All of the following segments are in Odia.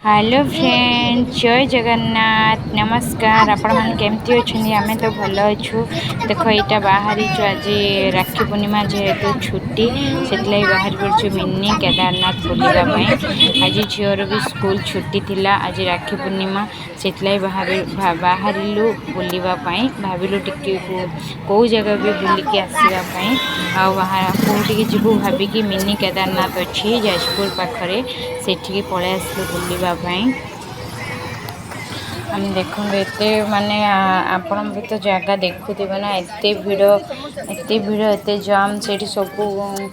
ହ୍ୟାଲୋ ଫ୍ରେଣ୍ଡ, ଜୟ ଜଗନ୍ନାଥ, ନମସ୍କାର। ଆପଣମାନେ କେମିତି ଅଛନ୍ତି? ଆମେ ତ ଭଲ ଅଛୁ। ଦେଖ, ଏଇଟା ବାହାରିଛୁ। ଆଜି ରାକ୍ଷୀ ପୂର୍ଣ୍ଣିମା ଯେହେତୁ ଛୁଟି, ସେଥିଲାଗି ବାହାରି ପଡ଼ିଛୁ ମିନି କେଦାରନାଥ ବୁଲିବା ପାଇଁ। ଆଜି ଝିଅର ବି ସ୍କୁଲ ଛୁଟି ଥିଲା। ଆଜି ରାକ୍ଷୀ ପୂର୍ଣ୍ଣିମା, ସେଥିଲାଗି ବାହାରିଲୁ ବୁଲିବା ପାଇଁ। ଭାବିଲୁ ଟିକେ କେଉଁ ଜାଗା ବି ବୁଲିକି ଆସିବା ପାଇଁ। ଆଉ କେଉଁଠିକି ଯିବୁ ଭାବିକି ମିନି କେଦାରନାଥ ଅଛି ଯାଜପୁର ପାଖରେ, ସେଠିକି ପଳେଇ ଆସିଲୁ ବୁଲିବା ପାଇଁ। ଆମେ ଦେଖନ୍ତୁ, ଏତେ ମାନେ ଆପଣ ବି ତ ଜାଗା ଦେଖୁଥିବେ ନା, ଏତେ ଭିଡ଼, ଏତେ ଭିଡ଼, ଏତେ ଜାମ୍। ସେଇଠି ସବୁ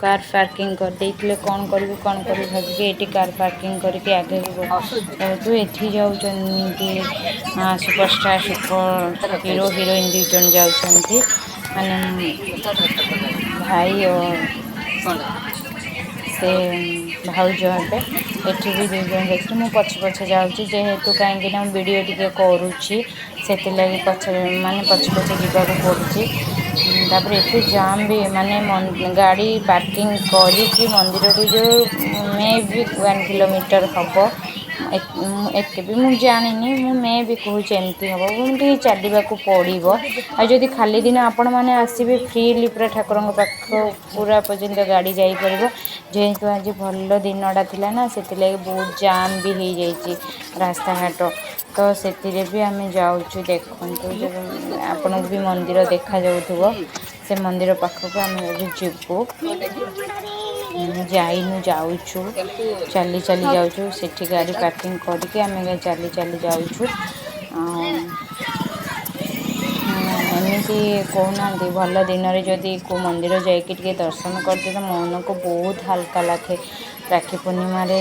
କାର୍ ପାର୍କିଂ କରିଦେଇଥିଲେ। କ'ଣ କରିବୁ, କ'ଣ କରିବୁ ଭାବିକି ଏଇଠି କାର୍ ପାର୍କିଂ କରିକି ଆଗକୁ ଯାଉଛୁ। ଏଠି ଯାଉଛନ୍ତି ସୁପରଷ୍ଟାର, ସୁପର ହିରୋ, ହିରୋଇନ୍ ଦୁଇ ଜଣ ଯାଉଛନ୍ତି, ମାନେ ଭାଇ ଓ ସେ ଭାଉଜ ହେବେ। ଏଠି ବି ଦୁଇ ଜଣ ଯାଇଥିଲେ। ମୁଁ ପଛେ ପଛେ ଯାଉଛି, ଯେହେତୁ କାହିଁକି ନା ମୁଁ ଭିଡ଼ିଓ ଟିକେ କରୁଛି, ସେଥିଲାଗି ପଛରେ ମାନେ ପଛେ ପଛେ ଯିବାକୁ ପଡ଼ୁଛି। ତାପରେ ଏତେ ଜାମ୍ ବି, ମାନେ ଗାଡ଼ି ପାର୍କିଂ କରିକି ମନ୍ଦିରରୁ ଯେଉଁ ମେ ବି 1 କିଲୋମିଟର ହେବ, ଏତେ ବି ମୁଁ ଜାଣିନି, ମୁଁ ମେ ବି କହୁଛି ଏମିତି ହେବ, ମୁଁ ଟିକେ ଚାଲିବାକୁ ପଡ଼ିବ। ଆଉ ଯଦି ଖାଲି ଦିନ ଆପଣମାନେ ଆସିବେ, ଫ୍ରିଲି ପୁରା ଠାକୁରଙ୍କ ପାଖ ପୁରା ପର୍ଯ୍ୟନ୍ତ ଗାଡ଼ି ଯାଇପାରିବ। ଯେହେତୁ ଆଜି ଭଲ ଦିନଟା ଥିଲା ନା, ସେଥିଲାଗି ବହୁତ ଜାମ୍ ବି ହେଇଯାଇଛି ରାସ୍ତାଘାଟ। ତ ସେଥିରେ ବି ଆମେ ଯାଉଛୁ। ଦେଖନ୍ତୁ, ଆପଣଙ୍କୁ ବି ମନ୍ଦିର ଦେଖାଯାଉଥିବ। ସେ ମନ୍ଦିର ପାଖକୁ ଆମେ ଏବେ ଯିବୁ। ଯାଇନୁ, ଯାଉଛୁ, ଚାଲି ଚାଲି ଯାଉଛୁ। ସେଠି ଗାଡ଼ି ପାର୍କିଂ କରିକି ଆମେ ଚାଲି ଚାଲି ଯାଉଛୁ। ଆଉ ଏମିତି କହୁନାହାନ୍ତି, ଭଲ ଦିନରେ ଯଦି କେଉଁ ମନ୍ଦିର ଯାଇକି ଟିକେ ଦର୍ଶନ କରିଦିଏ ତ ମନକୁ ବହୁତ ହାଲକା ଲାଗେ। ରାକ୍ଷୀ ପୂର୍ଣ୍ଣିମାରେ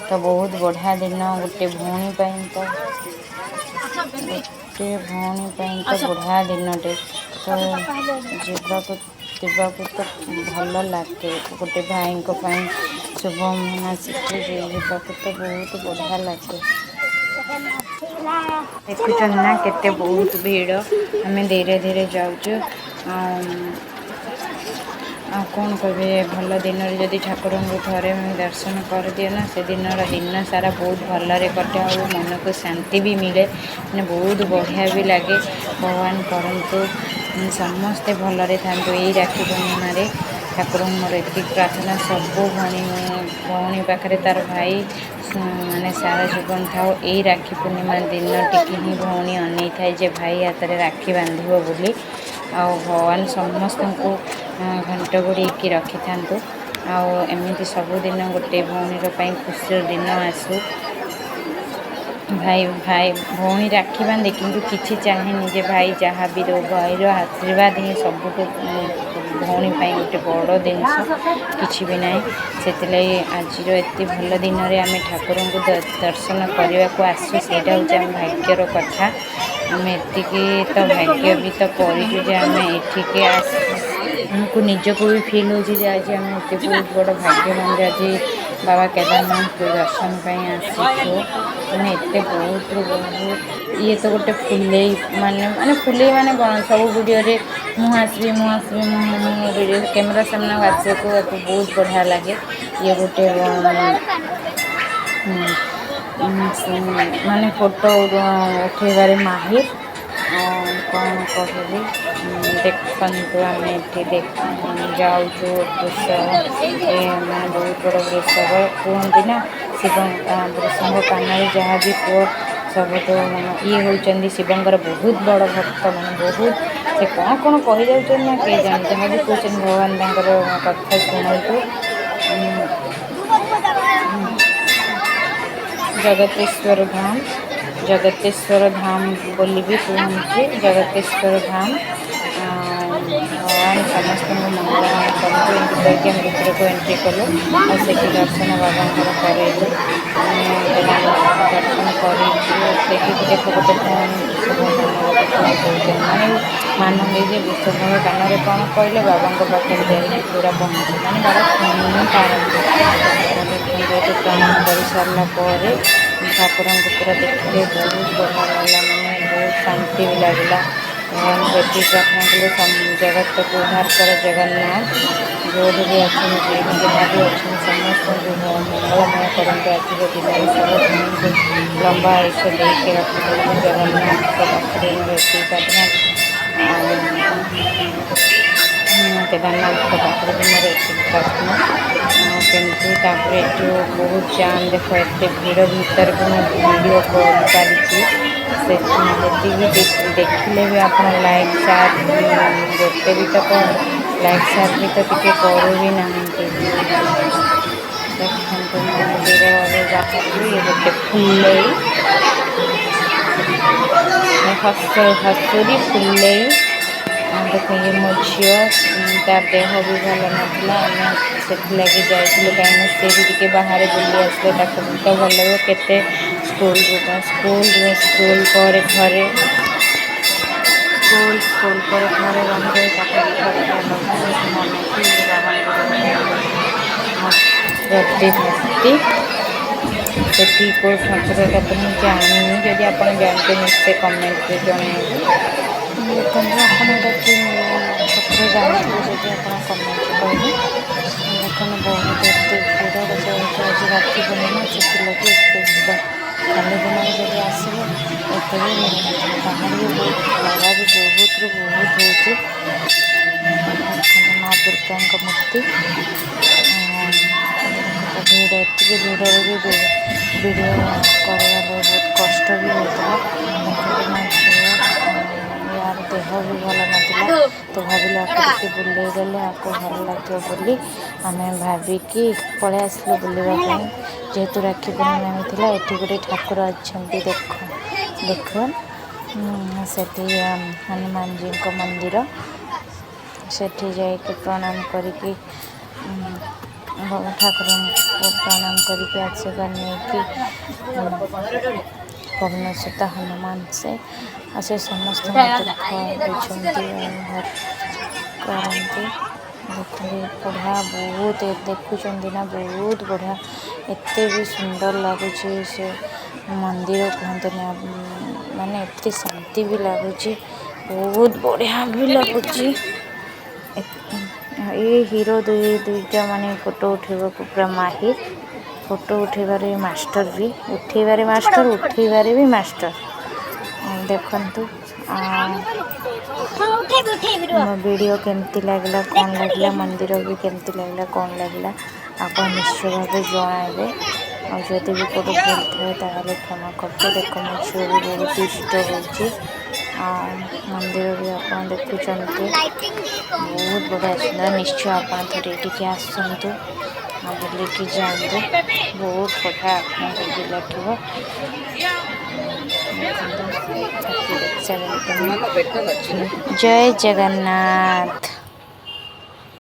ତ ବହୁତ ବଢ଼ିଆ ଦିନ ଗୋଟେ ଭଉଣୀ ପାଇଁ ତ, ଗୋଟେ ଭଉଣୀ ପାଇଁ ତ ବଢ଼ିଆ ଦିନଟେ। ତ ଯିବାକୁ ଯିବାକୁ ତ ଭଲ ଲାଗେ। ଗୋଟେ ଭାଇଙ୍କ ପାଇଁ ଶୁଭ ଆସିଛି, ଯିବାକୁ ତ ବହୁତ ବଢ଼ିଆ ଲାଗେ। ଦେଖୁଛନ୍ତି ନା, କେତେ ବହୁତ ଭିଡ଼। ଆମେ ଧୀରେ ଧୀରେ ଯାଉଛୁ। ଆଉ ଆଉ କ'ଣ କହିବି? ଭଲ ଦିନରେ ଯଦି ଠାକୁରଙ୍କୁ ଥରେ ଦର୍ଶନ କରିଦିଏ ନା, ସେ ଦିନର ଦିନ ସାରା ବହୁତ ଭଲରେ କଟେ ଆଉ ମନକୁ ଶାନ୍ତି ବି ମିଳେ, ମାନେ ବହୁତ ବଢ଼ିଆ ବି ଲାଗେ। ଭଗବାନ କରନ୍ତୁ ସମସ୍ତେ ଭଲରେ ଥାନ୍ତୁ। ଏଇ ରାକ୍ଷୀ ପୂର୍ଣ୍ଣିମାରେ ଠାକୁରଙ୍କୁ ମୋର ଏତିକି ପ୍ରାର୍ଥନା, ସବୁ ଭଉଣୀ ଭଉଣୀ ପାଖରେ ତାର ଭାଇ ମାନେ ସାରା ଜୀବନ ଥାଉ। ଏଇ ରାକ୍ଷୀ ପୂର୍ଣ୍ଣିମା ଦିନ ଟିକେ ହିଁ ଭଉଣୀ ଅନେଇଥାଏ ଯେ ଭାଇ ହାତରେ ରାକ୍ଷୀ ବାନ୍ଧିବ ବୋଲି। ଆଉ ଭଗବାନ ସମସ୍ତଙ୍କୁ ଘଣ୍ଟ ଘୋଡ଼େଇକି ରଖିଥାନ୍ତୁ ଆଉ ଏମିତି ସବୁଦିନ ଗୋଟେ ଭଉଣୀର ପାଇଁ ଖୁସିର ଦିନ ଆସୁ। ଭାଇ ଭାଇ ଭଉଣୀ ରାକ୍ଷୀ ବାନ୍ଧେ, କିନ୍ତୁ କିଛି ଚାହେଁନି ଯେ ଭାଇ ଯାହା ବି ଦେଉ। ଭାଇର ଆଶୀର୍ବାଦ ହିଁ ସବୁଠୁ ଭଉଣୀ ପାଇଁ ଗୋଟେ ବଡ଼ ଜିନିଷ, କିଛି ବି ନାହିଁ। ସେଥିଲାଗି ଆଜିର ଏତେ ଭଲ ଦିନରେ ଆମେ ଠାକୁରଙ୍କୁ ଦର୍ଶନ କରିବାକୁ ଆସୁ, ସେଇଟା ହେଉଛି ଆମ ଭାଗ୍ୟର କଥା। ଆମେ ଏତିକି ତ ଭାଗ୍ୟ ବି ତ କରିଛୁ ଯେ ଆମେ ଏଠିକି ଆସି ଆମକୁ ନିଜକୁ ବି ଫିଲ୍ ହେଉଛି ଯେ ଆଜି ଆମେ ଏତେ ବହୁତ ବଡ଼ ଭାଗ୍ୟବାନ ଯେ ଆଜି ବାବା କେଦାରନାଥଙ୍କୁ ଦର୍ଶନ ପାଇଁ ଆସିଛୁ। ମାନେ ଏତେ ବହୁତରୁ ବହୁତ ଇଏ ତ ଗୋଟେ ଫୁଲେଇ, ମାନେ ମାନେ ଫୁଲେଇ, ମାନେ କ'ଣ, ସବୁ ଭିଡ଼ିଓରେ ମୁଁ ଆସିବି, ମୁଁ ଆସିବି, ମୁଁ ମୁଁ ଭିଡ଼ିଓ କ୍ୟାମେରା ସାମ୍ନାକୁ ଆସିବାକୁ ୟାକୁ ବହୁତ ବଢ଼ିଆ ଲାଗେ। ଇଏ ଗୋଟେ ମାନେ ଫଟୋ ଉଠେଇବାରେ ମାହିର। ଆଉ କ'ଣ କହିବି? ଦେଖନ୍ତୁ, ଆମେ ଏଠି ଯାଉଛୁ। ବୃଷଭ ଏ ମାନେ ବହୁତ ବଡ଼ ବୃଷଭ କୁହନ୍ତି ନା, ଶିବ ବୃଷଭ କାନରେ ଯାହା ବି କୁହ ସବୁଠୁ ମାନେ ଇଏ ହେଉଛନ୍ତି ଶିବଙ୍କର ବହୁତ ବଡ଼ ଭକ୍ତ। ମାନେ ବହୁତ ସେ କ'ଣ କ'ଣ କହିଯାଉଛନ୍ତି ନା କେଜାଣି, ଯାହା ବି କହୁଛନ୍ତି ଭଗବାନ ତାଙ୍କର କଥା ଶୁଣନ୍ତୁ। ଜଗତେଶ୍ୱର ଧାମ, ଜଗତେଶ୍ୱର ଧାମ ବୋଲି ବି କୁହନ୍ତି, ଜଗତେଶ୍ୱର ଧାମ। ଭଗବାନ ସମସ୍ତଙ୍କୁ ମଙ୍ଗଳମୟ କରନ୍ତୁ, ଏମିତି କହିକି ଆମେ ଭିତରକୁ ଏଣ୍ଟ୍ରି କଲୁ ଆଉ ସେଠି ଦର୍ଶନ ବାବାଙ୍କର କରେଇଲୁ। ଆମେ ଦର୍ଶନ କରିକି ଦେଖିକି, ଦେଖ, ଗୋଟେ ଭଉଣୀ ବୃଷଭ କାନରେ କ'ଣ କହୁଛନ୍ତି, ମାନେ ମାନନ୍ତି ଯେ ବୃଷଭଙ୍କ କାନରେ କ'ଣ କହିଲେ ବାବାଙ୍କ ପାଖରେ ଯାଇକି ପୁରା ପହଞ୍ଚେ, ମାନେ ବାବା ଶୁଣି ପାରନ୍ତି। ଦେଖନ୍ତୁ, ଏଠି ପ୍ରଣାମ କରିସାରିଲା ପରେ ଠାକୁରଙ୍କୁ ପୁରା ଦେଖିଲେ ବହୁତ ବଢ଼ିଆ ଲାଗିଲା, ମାନେ ବହୁତ ଶାନ୍ତି ବି ଲାଗିଲା। ଭଗବାନଙ୍କୁ ଏତିକି ପ୍ରାର୍ଥନା କଲୁ, ଜଗତକୁ ଉଦ୍ଧାର କର ଜଗନ୍ନାଥ। ଯେଉଁଠି ବି ଅଛନ୍ତି, ଯାହା ବି ଅଛନ୍ତି, ସମସ୍ତଙ୍କୁ ମଙ୍ଗଳମୟ କରନ୍ତୁ। ଆଜିର ଦିନରେ ସବୁ ଭଉଣୀଙ୍କୁ ଲମ୍ବା ଆୟୁଷ ଦେଇକି ରଖିଥାନ୍ତୁ। ଜଗନ୍ନାଥଙ୍କ ପାଖରେ ମୋର ଏତିକି ପ୍ରାର୍ଥନା ଆଉ କେଦାରନାଥଙ୍କ ପାଖରେ ବି ମୋର ଏତିକି ପ୍ରାର୍ଥନା। ଆଉ କେମିତି ତାପରେ ଏଠୁ ବହୁତ ଜାମ୍ ଦେଖ, ଏତେ ଭିଡ଼ ଭିତରେ ବି ମୁଁ ଭିଡ଼ିଓ କରିପାରିଛି। ସେ ସେତିକି ଦେଖିଲେ ବି ଆପଣ ଲାଇକ୍, ସେୟାର ଗୋଟେ ବି ତ ଲାଇକ୍, ସେୟାର ବି ତ ଟିକେ କରୁ ବି ନାହାନ୍ତି। ଦେଖନ୍ତୁ, ମନ୍ଦିରରେ ବାହାରିଲୁ। ଇଏ ଗୋଟେ ଫୁଲେଇ, ହସ ହସୁରି ଫୁଲେଇ। ଦେଖ, ଇଏ ମୋ ଝିଅ। ତା ଦେହ ବି ଭଲ ନଥିଲା, ଆମେ ସେଥିଲାଗି ଯାଇଥିଲୁ, କାହିଁକିନା ସେ ବି ଟିକେ ବାହାରେ ବୁଲି ଆସିଲେ ତାକୁ ବି ତ ଭଲ ଲାଗିବ। କେତେ ସ୍କୁଲ, ସ୍କୁଲ, ସ୍କୁଲ ପରେ ଘରେ, ସ୍କୁଲ, ସ୍କୁଲ ପରେ ଘରେ ରହି ରହି ତାକୁ ବି ଥକିଆ ଲାଗୁଛି। ମନେକି ବାବାଙ୍କର ପ୍ରତିମୂର୍ତ୍ତି। ସେଠି କେଉଁ ଠାକୁରଟା ତ ମୁଁ ଜାଣିନି। ଯଦି ଆପଣ ଜାଣିଛନ୍ତି, ନିଶ୍ଚୟ କମେଣ୍ଟରେ ଜଣାଇବେ। ଦେଖନ୍ତୁ, ଆପଣ ଏଇଟା କି ଠାକୁର ଜାଣିଥିବେ ଯଦି, ଆପଣ କମେଣ୍ଟରେ କହିବେ। ଦେଖନ୍ତୁ, ବହୁତ ଏତେ ଭିଡ଼ ଯେହେତୁ ଆଜି ରାକ୍ଷୀ ପୂର୍ଣ୍ଣିମା, ସେଥିଲାଗି ଏତେ ଭିଡ଼। ଖାଲି ଦିନରେ ଯଦି ଆସିବେ, ଏତେ ବି ଭିଡ଼ ନଥିବ। ବାହାରେ ବି ବହୁତ ଖରା ବି ବହୁତରୁ ବହୁତ ହେଉଛି। ଦେଖନ୍ତୁ, ମା ଦୁର୍ଗାଙ୍କ ମୂର୍ତ୍ତି। ଭିଡ଼, ଏତିକି ଭିଡ଼ରେ ବି ଭିଡ଼ିଓ କରିବା ବହୁତ କଷ୍ଟ ବି ହେଉଥିଲା। ଦେଖନ୍ତୁ, ମୋ ଝିଅ, ୟାର ଦେହ ବି ଭଲ ନଥିଲା, ତ ଭାବିଲୁ ଆକୁ ଟିକେ ବୁଲେଇ ଦେଲେ ଆକୁ ଭଲ ଲାଗିବ ବୋଲି ଆମେ ଭାବିକି ପଳେଇ ଆସିଲୁ ବୁଲିବା ପାଇଁ, ଯେହେତୁ ରାକ୍ଷୀ ପୂର୍ଣ୍ଣିମା ବି ଥିଲା। ଏଠି ଗୋଟେ ଠାକୁର ଅଛନ୍ତି, ଦେଖ ଦେଖ। ସେଠି ହନୁମାନଜୀଙ୍କ ମନ୍ଦିର। ସେଠି ଯାଇକି ପ୍ରଣାମ କରିକି, ଠାକୁରଙ୍କୁ ପ୍ରଣାମ କରିକି, ଆଶୀର୍ବାଦ ନେଇକି, ପବନ ସୁତ ହନୁମାନ ସେ, ଆଉ ସେ ସମସ୍ତଙ୍କ ଦୁଃଖ ବୁଝନ୍ତି ଆଉ କରନ୍ତି। ଦେଖନ୍ତୁ, ବଢ଼ିଆ ବହୁତ ଦେଖୁଛନ୍ତି ନା, ବହୁତ ବଢ଼ିଆ, ଏତେ ବି ସୁନ୍ଦର ଲାଗୁଛି ସେ ମନ୍ଦିର, କୁହନ୍ତୁନି। ମାନେ ଏତେ ଶାନ୍ତି ବି ଲାଗୁଛି, ବହୁତ ବଢ଼ିଆ ବି ଲାଗୁଛି। ଏ ହିରୋ ଦୁଇ ଦୁଇଟା ମାନେ ଫଟୋ ଉଠେଇବାକୁ ପୁରା ମାହିର। ଫଟୋ ଉଠେଇବାରେ ମାଷ୍ଟର ବି, ଉଠେଇବାରେ ମାଷ୍ଟର, ଉଠେଇବାରେ ବି ମାଷ୍ଟର। ଦେଖନ୍ତୁ, ମୋ ଭିଡ଼ିଓ କେମିତି ଲାଗିଲା, କ'ଣ ଲାଗିଲା, ମନ୍ଦିର ବି କେମିତି ଲାଗିଲା, କ'ଣ ଲାଗିଲା, ଆପଣ ନିଶ୍ଚୟ ଭାବେ ଜଣାଇବେ। ଆଉ ଯଦି ବି କେଉଁଠି ଭୁଲ ଥାଏ, ତାହେଲେ କ୍ଷମା କରିବେ। ଦେଖ, ମୋ ଝିଅ ବି ବହୁତ ଦୁଷ୍ଟ ହେଉଛି। ଆଉ ମନ୍ଦିର ବି ଆପଣ ଦେଖୁଛନ୍ତି, ବହୁତ ବଢ଼ିଆ ସୁନ୍ଦର। ନିଶ୍ଚୟ ଆପଣ ଥରେ ଏଠିକି ଆସନ୍ତୁ ଆଉ ବୁଲିକି ଯାଆନ୍ତୁ, ବହୁତ ବଢ଼ିଆ ଆପଣଙ୍କୁ ବି ଲାଗିବ। ଦେଖନ୍ତୁ, ଜୟ ଜଗନ୍ନାଥ।